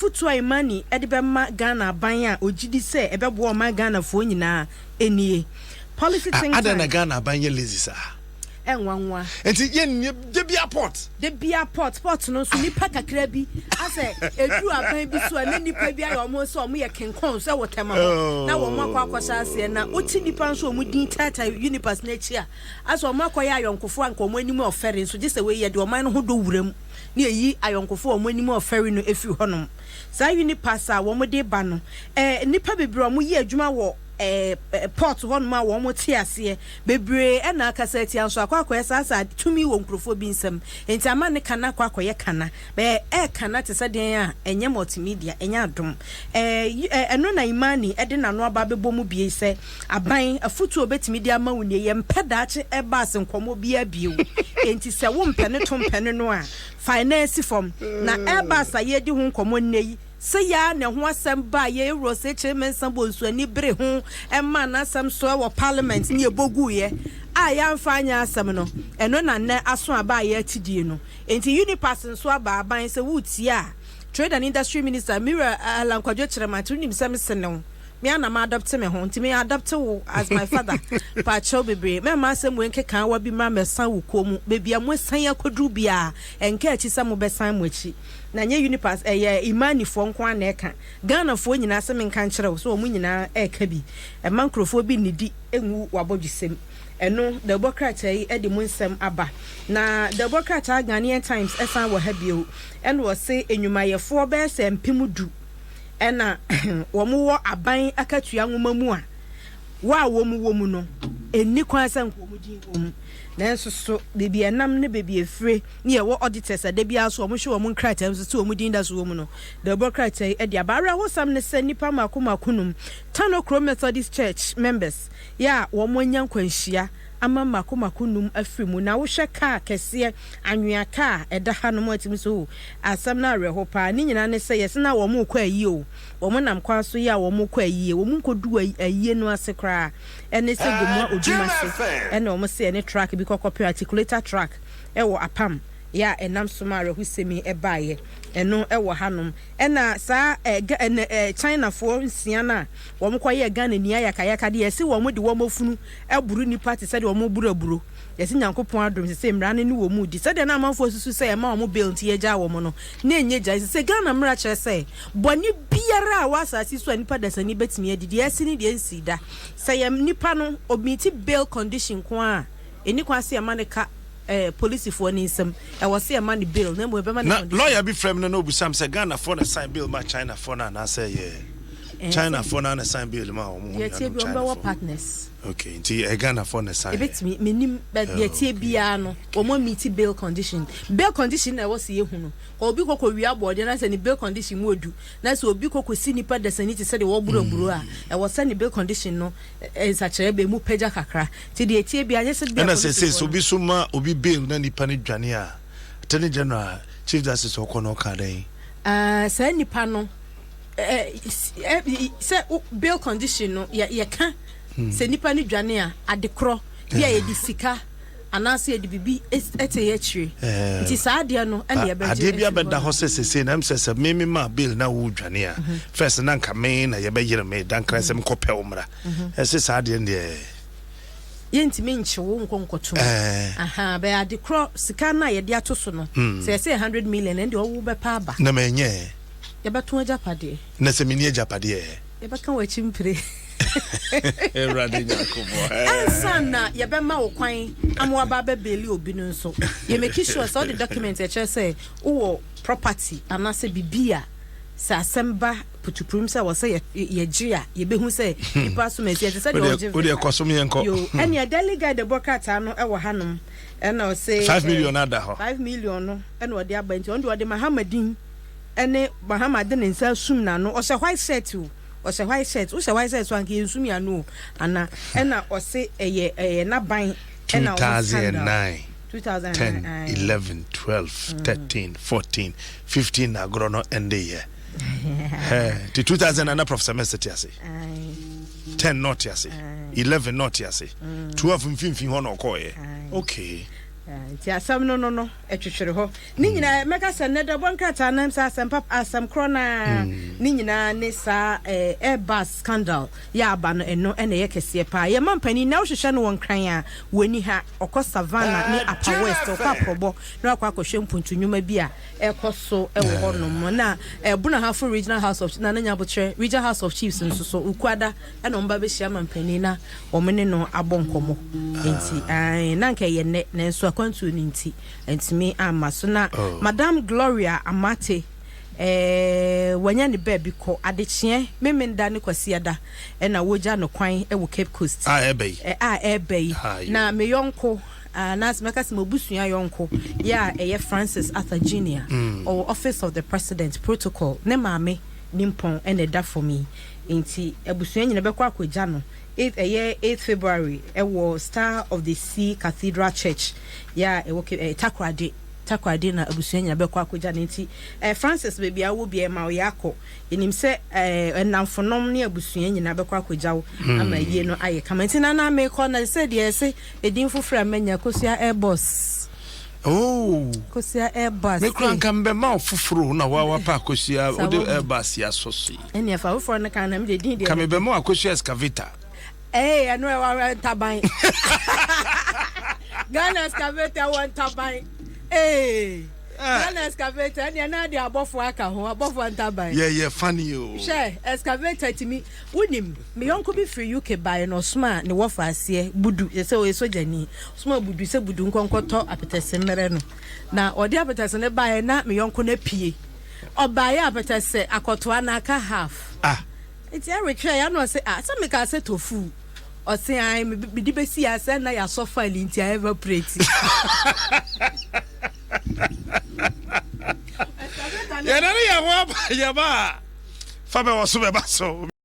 Afotuo a Imani de bɛma Ghana aban a ɔgye di sɛ ɛbɛboa ɔman Ghanafoɔ nyinaa nie, Policy Ah, think adɛn na tank. Ghana aban yɛ lazy saa? Ɛnwanwa. Nti yɛnni da biara port. Da biara port, port no nso nnipa kakra bi asɛ ɛduru aban bi so a na nnipa bi ayɛ wɔn sɛ wɔn yɛ kenkɔn sɛ wɔ tɛma hɔ na wɔn akɔ akɔhyɛ aseɛ na wote nnipa nso wɔn din taataa Unipass no akyi a asɛ wɔn akɔyɛ ayɔnkofoɔ anka wɔn anim ɔfɛre nso gye sɛ wei yɛde ɔman no ho dɔ wura mu. ne ayi ayɔnkofo a wɔn anim ɔfɛre no afiri hɔnom. Saa Unipass a wɔde reba no, eh, nnipa bebree a wɔyɛ adwuma wɔ eh, port hɔnom a wɔte aseɛ bebree na akasa atia nso akɔ akɔyɛ saa saa tumi wɔ nkurɔfoɔ bi nsam. Enti ama ne kana akɔ akɔyɛ kana. Bɛyɛ ɛrekana te sɛ deɛn a ɛnyɛ multimedia, ɛnyɛ adom. Eh, ɛno na Imani de n'ano aba abɛbɔ mu bie sɛ Aban afotu a obetumi de ama wo nie, Yɛmpɛ daakye Airbus nkɔmmɔ biara bio. Enti sɛ wompɛ no to mpɛ no no a, fa ɛnan si fam. Na Airbus a yɛredi ho nkɔmmɔ nnɛ yi, sei ara na ɛho asɛm baa yɛn Wura Osekyere Mensah Bonsu ani bere ho maa n'asɛm so wɔ Parliament ne yɛbɔ guiɛ a yɛamfa anyɛ asɛm no. Ɛno na nnɛ aso aba a yɛrete die no. Enti Unipass nso aba aban sɛ woretie a, Trade and Industry Minister, Muriel Allan Kwadwo Kyerematen, wonim sɛ mesene wo. Me ara na ma adopte me ho nti me adopte wo as my father Paakyɛw bebree mɛmma asɛm wei nkekaawa bi mmra mmɛsan wo kɔn mu Baabi a moasian akɔduru biara ɛnka akyi sɛ mobɛsan mo akyi Na nyɛ Unipass ɛyɛ Imani foɔ nko ara na ɛka Ghana foɔ nyinaa sɛ menka nkyerɛ wo sɛ wɔn nyinaa ɛreka bi Ɛmma nkurɔfoɔ bi nnidi ngu w'abɔdwesɛm Ɛno dawubɔ krataa yi de mu nsɛm aba Na dawubɔ krataa Ghanaian Times san wɔ ha bio ɛna ɔse nnwumayɛfoɔ bɛyɛ sɛ 10,000 na wɔwɔ aban akatua nwoma mu a, wɔ a wɔwɔ mu no, ɛnni kwan sɛ nka wɔn din wɔ mu. Nanso so baabi a ɛnam ne baabi a ɛfire ne yɛwɔ auditors a da biara nso wɔhwɛ wɔn nkrataa mu so sɛ wɔn din da so wɔ mu no, dawubɔ krataa yi de aba. Awerɛhosɛm ne sɛ nnipa mmaako mmaako num, Tano Kuro Methodist Church members, yɛ a wɔanya nkwanhyia ama mmaako mmaako num afiri mu. Na wohwɛ kaa kɛseɛ, anwea kaa a ɛda hanom a, ɛtumi sɛ oh, Asɛm no awerɛho paa. Ne nyinaa ne sɛ yɛse na wɔn rekɔ ayie o, wɔn nam kwan so yɛ a wɔn rekɔ ayie, wɔn nkɔduu ayie no ase koraa ɛne sɛ Gomoa Odwumase ɛna wɔn se ɛne truck bi kɔkɔpem, articulator truck, ɛwɔ Apam yɛ a ɛnam so ma awerɛhosɛm yi ɛbaeɛ. Ɛno ɛwɔ hanom. Ɛna saa ɛ Ga ɛnɛ ɛ Chinafoɔ nsia no a wɔn kɔyɛɛ Ghana ni ayakayakadeɛ, yɛse wɔn de wɔn afunu ɛboro nnipa te sɛdeɛ wɔn boro aburo. Yɛse Nyankopɔn adom sesei mmara no ne wɔn redi. Sɛdeɛ na amanfoɔ susu sɛ yɛma wɔn bail nti yɛgyaa wɔn no, na ɛnyɛ gyae. Sesei Ghana mmara kyerɛ sɛ bɔne biara a ɛwɔ asaase yi so a nipa dasani bɛtumi adi, deɛ asi ne deɛ ɛnsii da, sɛ yɛ nipa no ɔmeeti bail condition nko ara a, ɛnni kwan sɛ yɛma no ka eh, polisifoɔ no nsam. Ɛwɔ sɛ yɛma no bail na mmom yɛbɛma no Na condition. lawyer bi frɛ me no na obisa me sɛ Ghanafoɔ na sign bail ma Chinafoɔ no anaasɛ ɛyɛ Eh, sɛ Chinafoɔ no ara na sign bail ma wɔn ho deɛ ɛteɛ nuanom bi wɔn bɛwɔ Chinafoɔ. partners. Okay, nti ɛyɛ Ghanafoɔ na sign yɛ. Ebetumi, menim, but deɛ ɛteɛ biara no, wɔn ameeti bail condition. Bail condition na ɛwɔ sɛ yɛhu no. Kɔ obi kɔ kɔ wia aboɔden na sɛ ne bail condition mu odu, na sɛ obi kɔ kɔ si nipa dasani te sɛ deɛ wɔboro aburo a, ɛwɔ sɛ ne bail condition no nsakyeraɛ bɛ mu pagya kakra. Nti deɛ ɛteɛ biara, nyɛ sɛ bia Ɛna sɛ sɛ polisifoɔ sɛ no. obi so ma obi bail na nipa no dwane a, Attorney General, Chief Justice ɔkɔ no ɔka dɛn? Ah, saa nipa no, eh, eh, sɛ bail condition no, yɛ yɛka Sɛ nipa no dwane a, adekorɔ bi a yɛde sika anaasɛ yɛde biribi te akyire. Nti saa adeɛ no ɛna yɛbɛgye Adeɛ bi afiri abɛda hɔ hɔ sɛ sesei na ɛm sɛ sɛ me me maa bail na wo dwane a, first na nka me na yɛbɛyere me dankran sɛ menkɔpɛ wo mmra. Ɛse saa adeɛ no deɛ. Yɛntumi nkye wo nkɔ nkɔto mu. Ahaa, bɛyɛ adekorɔ sika no a yɛde ato so no, sɛ yɛsɛ yɛ 100 million ɛnde ɔwo bɛpɛ aba. Na manyɛ ɛ. Yɛbɛto agyapadeɛ. Na sɛ menni agyapadeɛ ɛ? Yɛbɛka w'akyi mpire. Awurade Nyankopɔn. Ansa na yɛbɛma wo kwan ama waba abɛbeeli obi no nso, yɛ make sure sɛ wode document a ɛkyerɛ sɛ wowɔ property anaasɛ biribi a sɛ asɛm ba putupurum sɛ wɔ sɛ yɛgye a yɛbɛhu sɛ nipa asom asi ɛte sɛ deɛ ɔgye Wodeɛ kɔ so meɛnkɔ. Yo, ɛnea Daily Guide bɔ krataa no wɔ hanom ɛna ɔse 5 million ada hɔ. 5 million no ɛna ɔde aba nti ɔno deɛ ɔde Mahama din ɛne Mahama de ne nsa asum n'ano ɔhyɛ white shirt o ɔhyɛ white shirt wohyɛ white shirt so anka yɛnsum yɛn ano o ana ɛna ɔse ɛyɛ ɛyɛ n'aban ɛna ɔmo scandal 2009 2009 10 ae 11 12 13 14 15 na agorɔ no ɛnde yɛ hɛ ti 2009 na Professor Mensah te ase ae 10 na ɔte ase ae 11 na ɔte ase 12 mfimfini hɔ na ɔkɔɔyɛ ae okay. Nti asɛm no no no ɛtwetwere hɔ ne nyinaa. Mɛka sɛ nnɛ dɛbɔ nkrataa nam sɛ asɛm pap asɛm korɔ naa ne nyinaa ne saa Airbus scandal yɛ aba no. Ɛno ɛna ɛyɛ kɛseɛ paa. Yɛma mpanin na wohwehwɛ no wɔ Nkran a, wɔni ha. Ɔkɔ Savannah ne Upper West, ɔkɔ Aprɔbɔ na wakɔ akɔhwɛ mpuntu nnwuma bi a ɛkɔ so ɛwɔ hɔnom. Na Brong Ahafo Regional House of na ne Nyabotrɛ Regional House of Chiefs nso so, Ukuada ɛna wɔn ba bɛhyia ma mpanin na wɔn ne no abɔ nkɔmmɔ. Nti na nka ɛyɛ nnɛ, nanso akwantuo no nti ntumi amma so. Na Madam Gloria Amate wanya ne baabi kɔ. Adekyeɛ Memenda ne Kwasiada ɛna wɔgya no kwan ɛwɔ Cape Coast. A ɛbɛ yi. A ɛbɛ yi. Na me yɔnko anaasɛ mɛka sɛ mabusua yɔnko yɛ a ɛyɛ Francis Arthur Junior, ɔwɔ Office of the President Protocol, ne maame nimpɔn ɛna ɛda fam yi. Nti abusua nyina bɛkɔ akɔgya no 8, ɛyɛ 8 February, ɛwɔ Star of the Sea Cathedral Church yɛ a ɛwɔ Takoradi. Takoradi na abusua nyina bɛkɔ akɔgya no. Nti Francis, baabi a wowɔ bia, ɛma ɔyɛ akɔ. Yɛnim sɛ ɛnamfonom ne abusua nyinaa bɛkɔ akɔgya wo ama yie no ayɛ kama. Nti nana mekɔ na sɛ deɛ ɛsɛ ɛdin foforɔ a manya, Kosua Airbus. Oh. Kosua Airbus. Me kura nka mbɛma wo foforɔ na wa wapa Akosua wode Airbus yɛ asɔ so yi. Ɛne ɛfa foforɔ no kan na mede din deɛ. Ka mebɛma wo Akosua excavator. Ee, ɛno ɛwɔ ntaban. Ghana excavator wɔ ntaban. Ee, Ghana excavator ɛne ɛna de abɔfoɔ aka ho, abɔfoɔ ntaban. Yɛ funny o. Hwɛ, excavator timi wonim me yɔnko bi firi UK baeɛ na ɔsoma ne wɔfa aseɛ Budu yɛ sɛ ɔyɛ sogyani. Ɔsoma Budu sɛ Budu nkɔnkɔtɔ apɛtɛse mmerɛ no, na ɔde apɛtɛse no baeɛ na me yɔnko no apue. Ɔbaeɛ, apɛtɛse akɔtoa na aka half. Ah. Nti ɛretwɛ ya na ɔsɛ, ah, sɛ meka sɛ tofu. Ɔse an mede bɛsi a sɛ na yɛasɔ file nti a evaporate. Yɛne ne yɛ ho aba yɛba a fa bɛwɔ so bɛba so.